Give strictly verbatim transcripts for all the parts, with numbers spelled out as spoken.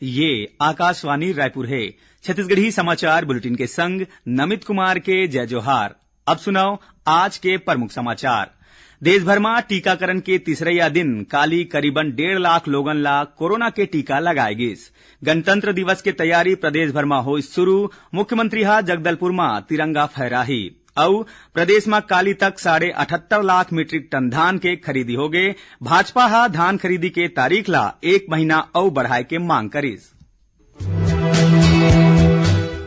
ये आकाशवाणी रायपुर हे। छत्तीसगढ़ी समाचार बुलेटिन के संग नमित कुमार के जय जोहार। अब सुनव आज के प्रमुख समाचार। देश भर म टीकाकरण के तीसरइया दिन काली करीबन डेढ़ लाख लोगन ला कोरोना के टीका लगाए गिस। गणतंत्र दिवस के तैयारी प्रदेश भर म होइस शुरू। मुख्यमंत्री ह जगदलपुर म तिरंगा फहराही। अउ प्रदेश म काली तक साढ़े अठहत्तर लाख मीट्रिक टन धान के खरीदी होगे। भाजपा ह धान खरीदी के तारीख ला एक महीना अउ बढ़ाए के मांग करिस।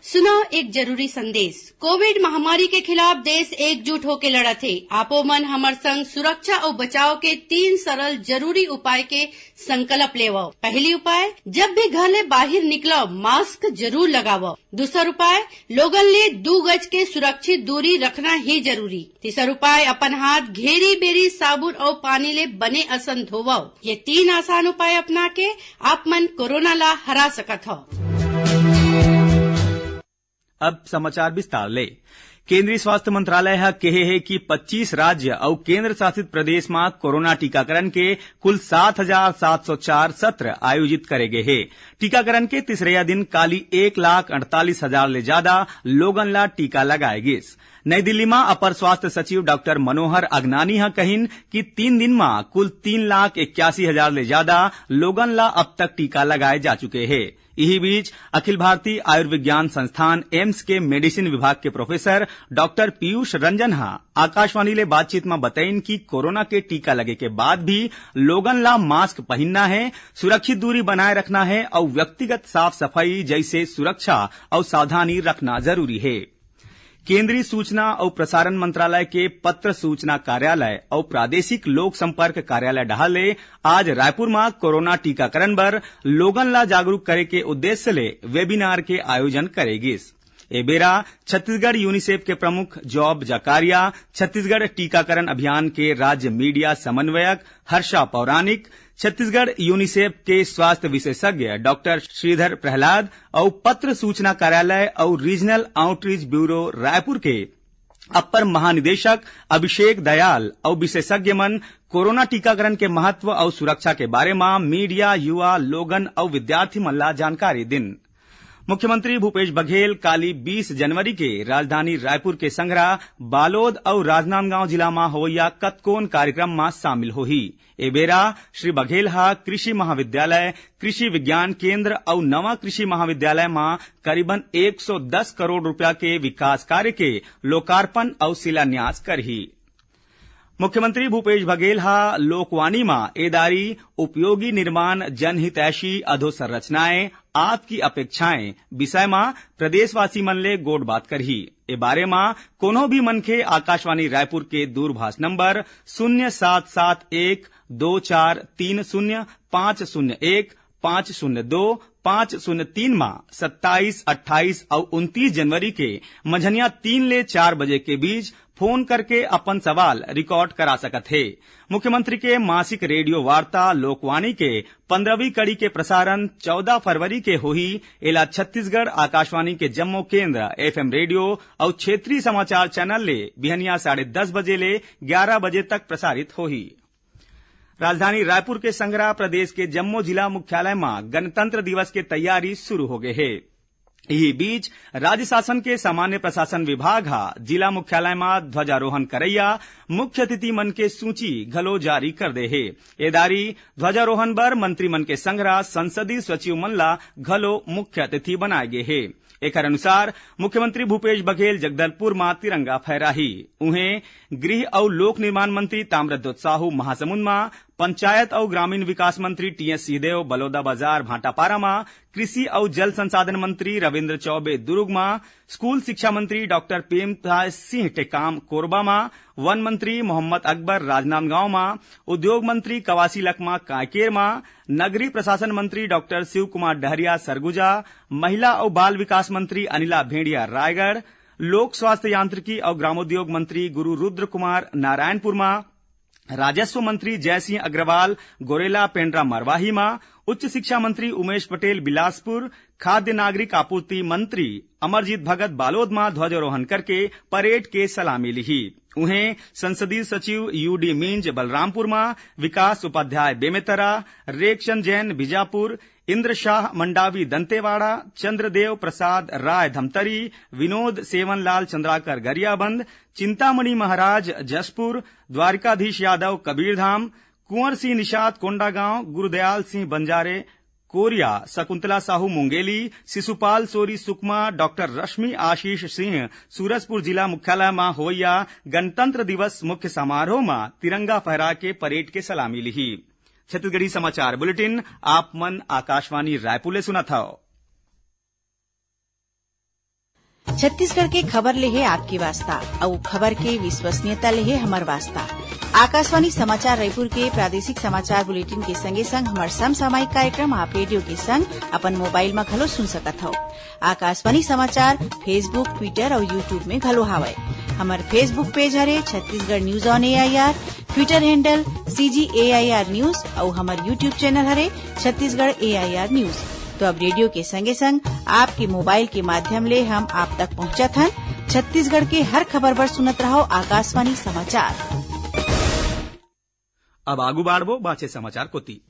सुनव एक जरूरी संदेश। कोविड महामारी के खिलाफ देश एकजुट होके लड़त हे। आपो मन हमर संग सुरक्षा अउ बचाव के तीन सरल जरूरी उपाय के संकल्प लेवव। पहली उपाय, जब भी घर ले बाहिर निकलव, मास्क जरूर लगावव। दूसर उपाय, लोगन ले दू गज के सुरक्षित दूरी रखना ही जरूरी। तीसर उपाय, अपन हाथ घेरी बेरी साबुन अउ पानी ले बने असन धोवव। ये तीन आसान उपाय अपना के आप मन कोरोना ला हरा सकत हव। अब समाचार विस्तार ले। केंद्रीय स्वास्थ्य मंत्रालय ह केहे हे कि पच्चीस राज्य अउ केंद्र शासित प्रदेश म कोरोना टीकाकरण के कुल सात हजार सात सौ चार सत्र आयोजित करे गे हे। टीकाकरण के तीसरइया दिन काली एक लाख अड़तालीस हजार ले जादा लोगन ला टीका लगाए गिस। नई दिल्ली म अपर स्वास्थ्य सचिव डॉक्टर मनोहर अगनानी ह कहिन कि तीन दिन म कुल तीन लाख इक्यासी हजार ले जादा लोगन ला अब तक टीका लगाए जा चुके हे। इही बीच अखिल भारतीय आयुर्विज्ञान संस्थान एम्स के मेडिसिन विभाग के प्रोफेसर डॉक्टर पीयूष रंजन ह आकाशवाणी ले बातचीत म बतइन कि कोरोना के टीका लगे के बाद भी लोगन ला मास्क पहिनना हे, सुरक्षित दूरी बनाए रखना हे अउ व्यक्तिगत साफ सफाई जइसे सुरक्षा अउ सावधानी रखना जरूरी हे। केंद्रीय सूचना अउ प्रसारण मंत्रालय के पत्र सूचना कार्यालय अउ प्रादेशिक लोक संपर्क कार्यालय डहार ले आज रायपुर म कोरोना टीकाकरण बर लोगन ला जागरूक करे के उद्देश्य ले वेबिनार के आयोजन करे गिस। ए बेरा छत्तीसगढ़ यूनिसेफ के प्रमुख जॉब जकारिया, छत्तीसगढ़ टीकाकरण अभियान के राज्य मीडिया समन्वयक हर्षा पौराणिक, छत्तीसगढ़ यूनिसेफ के स्वास्थ्य विशेषज्ञ डॉक्टर श्रीधर प्रहलाद अउ पत्र सूचना कार्यालय अउ रीजनल आउटरीच ब्यूरो रायपुर के अपर महानिदेशक अभिषेक दयाल अउ विशेषज्ञ मन कोरोना टीकाकरण के महत्व अउ सुरक्षा के बारे म मीडिया, युवा, लोगन अउ विद्यार्थी मन ला जानकारी दिन। मुख्यमंत्री भूपेश बघेल काली बीस जनवरी के राजधानी रायपुर के संघरा बालोद अउ राजनांदगांव जिला म होवइया कतकोन कार्यक्रम म शामिल होही। ए बेरा श्री बघेल ह कृषि महाविद्यालय, कृषि विज्ञान केंद्र अउ नवा कृषि महाविद्यालय म करीबन एक सौ दस करोड़ रुपया के विकास कार्य के लोकार्पण अउ शिलान्यास करही। मुख्यमंत्री भूपेश बघेल ह लोकवाणी म ए दारी उपयोगी निर्माण जनहितैषी अधोसंरचनाएं आपकी अपेक्षाएं विषय म प्रदेशवासी मन ले गोठ बात करही। ए बारे म कोनो भी मनखे आकाशवाणी रायपुर के दूरभाष नंबर शून्य सात सात एक दो चार तीन शून्य पाँच शून्य एक, पाँच शून्य दो, पाँच शून्य तीन म सत्ताईस, अट्ठाईस अउ उनतीस जनवरी के मंझनिया तीन ले चार बजे के बीच फोन करके अपन सवाल रिकॉर्ड करा सकत हे। मुख्यमंत्री के मासिक रेडियो वार्ता लोकवाणी के पंद्रहवीं कड़ी के प्रसारण चौदह फरवरी के होही। एला छत्तीसगढ़ आकाशवाणी के जम्मो केंद्र, एफएम रेडियो अउ क्षेत्रीय समाचार चैनल ले बिहनिया साढ़े दस बजे ले ग्यारह बजे तक प्रसारित होही। राजधानी रायपुर के संघरा प्रदेश के जम्मो जिला मुख्यालय म गणतंत्र दिवस के तैयारी शुरू हो गए हे। इही बीच, राज्य शासन के सामान्य प्रशासन विभाग ह जिला मुख्यालय म ध्वजारोहण करैया मुख्य अतिथि मन के सूची घलो जारी कर दे हे। ए दारी ध्वजारोहण बर मंत्री मन के संघरा संसदीय सचिव मन ला घलो मुख्य अतिथि बनाए गे हे। एकर अनुसार मुख्यमंत्री भूपेश बघेल जगदलपुर म तिरंगा फहराही। उहें, गृह अउ लोक निर्माण मंत्री ताम्रध्वज साहू महासमुंद म, पंचायत अउ ग्रामीण विकास मंत्री टीएस सिंहदेव बलौदाबाजार भाटापारा म, कृषि अउ जल संसाधन मंत्री रविंद्र चौबे दुर्ग म, स्कूल शिक्षा मंत्री डॉक्टर प्रेमदास सिंह टेकाम कोरबा म, वन मंत्री मोहम्मद अकबर राजनांदगांव म, उद्योग मंत्री कवासी लखमा कांकेर म, नगरीय प्रशासन मंत्री डॉक्टर शिव कुमार डहरिया सरगुजा, महिला अउ बाल विकास मंत्री अनिला भेंड़िया रायगढ़, लोक स्वास्थ्य यांत्रिकी अउ ग्रामोद्योग मंत्री गुरु रुद्र कुमार नारायणपुर म, राजस्व मंत्री जयसिंह अग्रवाल गोरेला पेंड्रा मरवाही म, उच्च शिक्षा मंत्री उमेश पटेल बिलासपुर, खाद्य नागरिक आपूर्ति मंत्री अमरजीत भगत बालोद म ध्वजारोहण करके परेड के सलामी लिही। उहें, संसदीय सचिव यूडी मिंज बलरामपुर म, विकास उपाध्याय बेमेतरा, रेखचंद जैन बीजापुर, इंद्र शाह मंडावी दंतेवाड़ा, चंद्रदेव प्रसाद राय धमतरी, विनोद सेवनलाल चंद्राकर गरियाबंद, चिंतामणि महाराज जशपुर, द्वारिकाधीश यादव कबीरधाम, कुंवर सिंह निषाद कोंडागांव, गुरुदयाल सिंह बंजारे कोरिया, शकुंतला साहू मुंगेली, शिशुपाल सोरी सुकमा, डॉक्टर रश्मि आशीष सिंह सूरजपुर जिला मुख्यालय म होवइया गणतंत्र दिवस मुख्य समारोह म तिरंगा फहरा के परेड के सलामी लिही। छत्तीसगढ़ी समाचार बुलेटिन आप मन आकाशवाणी रायपुर ले सुनत हव। छत्तीसगढ़ के खबर ले हे आपके वास्ता, अउ खबर के विश्वसनीयता ले हे हमर वास्ता। आकाशवाणी समाचार रायपुर के प्रादेशिक समाचार बुलेटिन के संगे संग हमर समसामयिक कार्यक्रम आप रेडियो के संग अपन मोबाइल म घलो सुन सकत हव। आकाशवाणी समाचार Facebook, Twitter अउ YouTube में घलो हावय। हमर Facebook पेज हरे Chhattisgarh news on AIR, Twitter handle CG AIR news अउ हमर YouTube चैनल हरे छत्तीसगढ़ एआईआर न्यूज। तो अब रेडियो के संगे संग आपके मोबाइल के माध्यम ले हम आप तक पहुंचत हन। छत्तीसगढ़ के हर खबर बर सुनत रहव आकाशवाणी समाचार। अब आगू बाढ़बो बांचे समाचार कोती।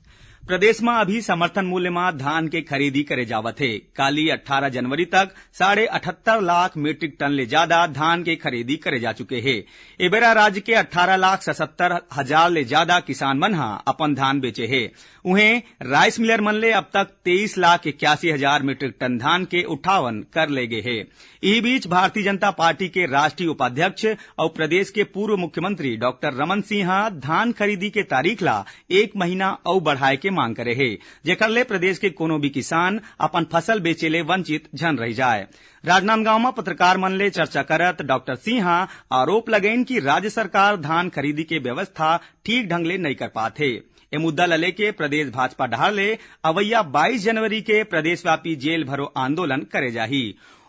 प्रदेश म अभी समर्थन मूल्य म धान के खरीदी करे जावत हे। काली अट्ठारह जनवरी तक साढ़े अठहत्तर लाख मीट्रिक टन ले जादा धान के खरीदी करे जा चुके हे। ए बेरा राज्य के अट्ठारह लाख सतहत्तर हजार ले जादा किसान मन ह अपन धान बेचे हे। उहें, राइस मिलर मन ले अब तक तेईस लाख इक्यासी हजार मीट्रिक टन धान के उठावन कर ले गे हे। इही बीच, भारतीय जनता पार्टी के राष्ट्रीय उपाध्यक्ष अउ प्रदेश के पूर्व मुख्यमंत्री डॉक्टर रमन सिंह ह धान खरीदी के तारीख ला एक महीना अउ बढ़ाए के मांग करे हे, जेकर ले प्रदेश के कोनो भी किसान अपन फसल बेचे ले वंचित झन रह जाए। राजनांदगांव म पत्रकार मन ले चर्चा करत डॉक्टर सिंह ह आरोप लगइन कि राज्य सरकार धान खरीदी के व्यवस्था ठीक ढंग ले नइ कर पात हे। ए मुद्दा ल लेके प्रदेश भाजपा डहार ले अवइया बाईस जनवरी के प्रदेशव्यापी जेल भरो आंदोलन करे जाही।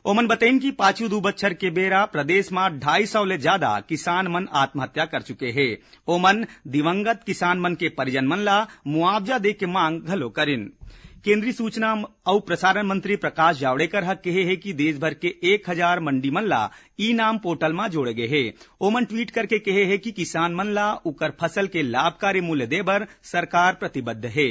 ओमन बतइन कि पाछू दू बच्छर के बेरा प्रदेश म ढाई सौ ले जादा किसान मन आत्महत्या कर चुके हे। ओमन दिवंगत किसान मन के परिजन मन ला मुआवजा दे के मांग घलो करिन। केंद्रीय सूचना अउ प्रसारण मंत्री प्रकाश जावड़ेकर ह केहे हे कि देश भर के एक हजार मंडी मन ला ई नाम पोर्टल म जोड़े गे हे। ओमन ट्वीट करके केहे हे कि किसान मन ला उकर फसल के लाभकारी मूल्य दे बर सरकार प्रतिबद्ध हे।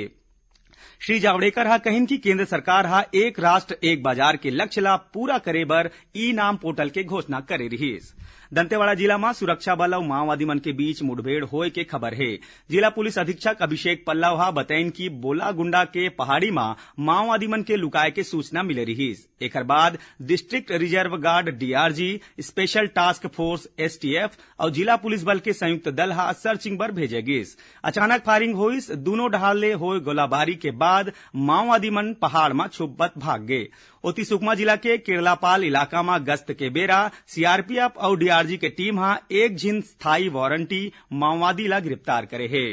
श्री जावड़ेकर ह कहिन कि केंद्र सरकार ह एक राष्ट्र एक बाजार के लक्ष्य ला पूरा करे बर ई नाम पोर्टल के घोषणा करे रिहिस। दंतेवाड़ा जिला म सुरक्षा बल अउ माओवादी मन के बीच मुठभेड़ होए के खबर हे। जिला पुलिस अधीक्षक अभिषेक पल्लव ह बतइन कि बोलागुंडा के पहाड़ी म माओवादी मन के लुकाए के सूचना मिले रिहिस। एकर बाद district reserve guard, DRG, special task force, STF, अउ जिला पुलिस बल के संयुक्त दल ह सर्चिंग बर भेजे गिस। अचानक फायरिंग होइस। दूनों डहार ले होए गोलाबारी के बाद माओवादी मन पहाड़ म छुपत भाग गे। ओती सुकमा जिला के केरलापाल इलाका म गश्त के बेरा सीआरपीएफ अउ डीआरजी के टीम ह एक झिन स्थायी वारंटी माओवादी ला गिरफ्तार करे हे।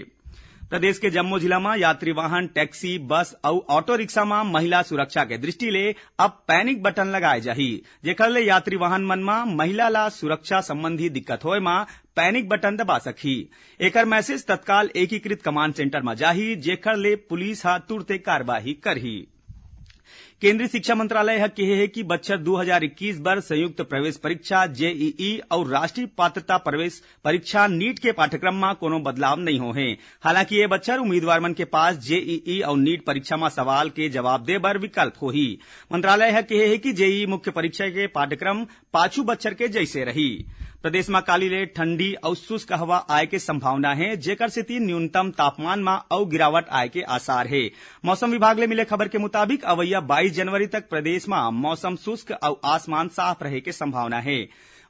प्रदेश के जम्मो जिला म यात्री वाहन, टैक्सी, बस अउ ऑटो रिक्शा म महिला सुरक्षा के दृष्टि ले अब पैनिक बटन लगाए जाही, जेकर ले यात्री वाहन मन म महिला ला सुरक्षा संबंधी दिक्कत होए म पैनिक बटन दबा सकही। एकर मैसेज तत्काल एकीकृत कमांड सेंटर म जाही, जेकर ले पुलिस ह तुरते कार्यवाही करही। केंद्रीय शिक्षा मंत्रालय ह केहे हे कि बच्छर दू हजार इक्कीस बर संयुक्त प्रवेश परीक्षा, जेईई, अउ राष्ट्रीय पात्रता प्रवेश परीक्षा, नीट, के पाठ्यक्रम म कोनो बदलाव नइ होहे। हालांकि ए बच्छर उम्मीदवार मन के पास जेईई अउ नीट परीक्षा म सवाल के जवाब दे बर विकल्प होही। मंत्रालय ह केहे हे कि जेईई मुख्य परीक्षा के पाठ्यक्रम पाछू बच्छर के जइसे रही। प्रदेश म काली ले ठंडी अउ शुष्क हवा आए के संभावना हे, जेकर सेती न्यूनतम तापमान म अउ गिरावट आए के आसार हे। मौसम विभाग ले मिले खबर के मुताबिक, अवइया बाईस जनवरी तक प्रदेश म मौसम शुष्क अउ आसमान साफ रहे के संभावना हे।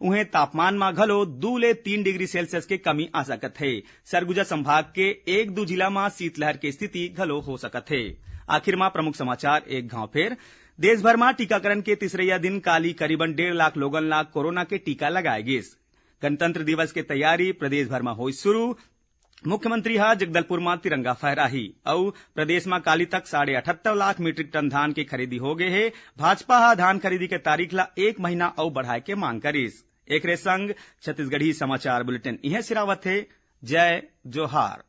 उहें, तापमान म घलो दू ले तीन डिग्री सेल्सियस के कमी आ सकत हे। सरगुजा संभाग के एक दू जिला म शीतलहर के स्थिति घलो हो सकत हे। आखिर म प्रमुख समाचार एक घांव फेर। देश भर म टीकाकरण के तीसरइया दिन काली करीबन डेढ़ लाख लोगन ला कोरोना के टीका लगाए गिस। गणतंत्र दिवस के तैयारी प्रदेश भर म होइस शुरू। मुख्यमंत्री ह जगदलपुर म तिरंगा फहराही अउ प्रदेश म काली तक साढ़े अठहत्तर लाख मीट्रिक टन धान के खरीदी हो गे हे। भाजपा ह धान खरीदी के तारीख ला एक महीना अउ बढ़ाए के मांग करिस। एकरे संग छत्तीसगढ़ी समाचार बुलेटिन इहें सिरावत हे। जय जोहार।